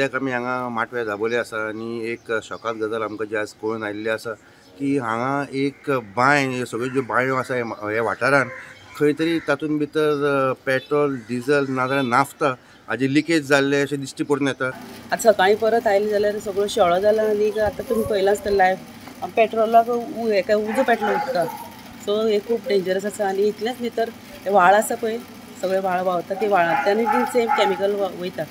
सद्याक आमी हांगा माटव्या दाबोले आसा आनी एक शॉकाक गजाल आमकां जी आज कळून आयिल्ली आसा की हांगा एक बांय, सगळ्यो ज्यो बांयो आसा ह्या वाठारान खंय तरी तातूंत भितर पेट्रोल, डिझल नाजाल्यार नाफ्ता हाजी लिकेज जाल्ले अशें दिश्टी पडून येता. आतां सकाळीं परत आयले जाल्यार सगळो शेळो जाला आनी आतां तुमी पळयलां आसतलें लायव पेट्रोलाक हेका उजो पेटलो उदकाक. सो हें खूब डेंजरस आसा आनी इतलेंच न्ही तर व्हाळ आसा पळय, सगळे व्हाळ व्हांवता ती व्हाळांतल्यानूय बीन सेम कॅमिकल वयता.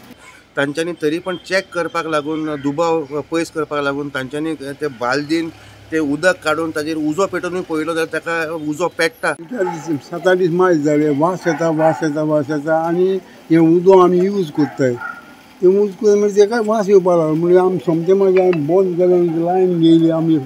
तांच्यांनी तरी पण चॅक करपाक लागून, दुबाव पयस करपाक लागून तांच्यांनी ते बालदीन ते उदक काडून ताजेर उजो पेटोवनूय पळयलो जाल्यार ताका उजो पेट्टा. 7-8 दीस मायज जाले, वास येता वास येता वास येता आनी हें उदक आमी यूज करताय, तें यूज करून मागीर तेका वास येवपाक लागलो. म्हणजे आमी सोमतें मागीर आमी बंद केलें, लायन गेली. आमी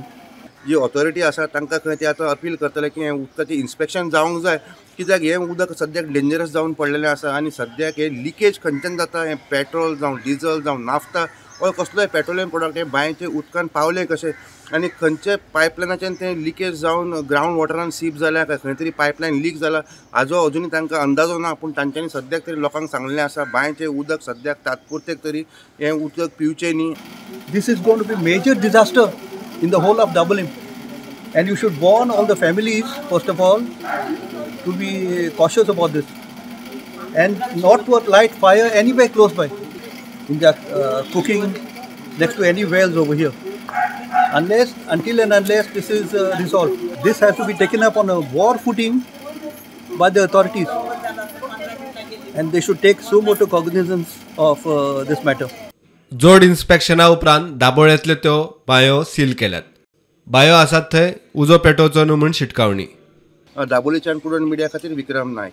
जी ऑथॉरिटी आसा तांकां खंय ते आतां अपील करतले की हें उदकाचें इन्स्पेक्शन जावंक जाय, कित्याक हें उदक सद्याक डेंजरस जावन पडलेलें आसा आनी सद्याक हें लिकेज खंयच्यान जाता, हें पेट्रोल जावं डिझल जावं नाफ्ता वा कसलोय पेट्रोलियम प्रोडक्ट हें बांयचे उदकान पावलें कशें आनी खंयचे पायपलायनाच्यान तें लिकेज जावन ग्रावंड वॉटरान सीप जाल्या काय खंय तरी पायपलायन लीक जाला हाजो अजुनूय तांकां अंदाजो ना. पूण तांच्यांनी सद्याक तरी लोकांक सांगलें आसा बांयचें उदक सद्याक तात्पुरतेक तरी हें उदक पिवचें न्ही. This is going to be major disaster in the whole of Dabolim, and you should warn all the families first of all to be cautious about this and not to light fire anywhere close by in their cooking next to any wells over here, unless until and unless this is resolved. This has to be taken up on a war footing by the authorities, and they should take suo motu cognizance of this matter. जोड इन्स्पेक्शना उपरांत दाबोळेंतल्यो त्यो बांयो seal केल्यात. बांयो आसात थंय उजो पेटोवचो न्हू म्हूण शिटकावणी. दाबोळीच्यान कुडण मिडिया खातीर विक्रम नायक.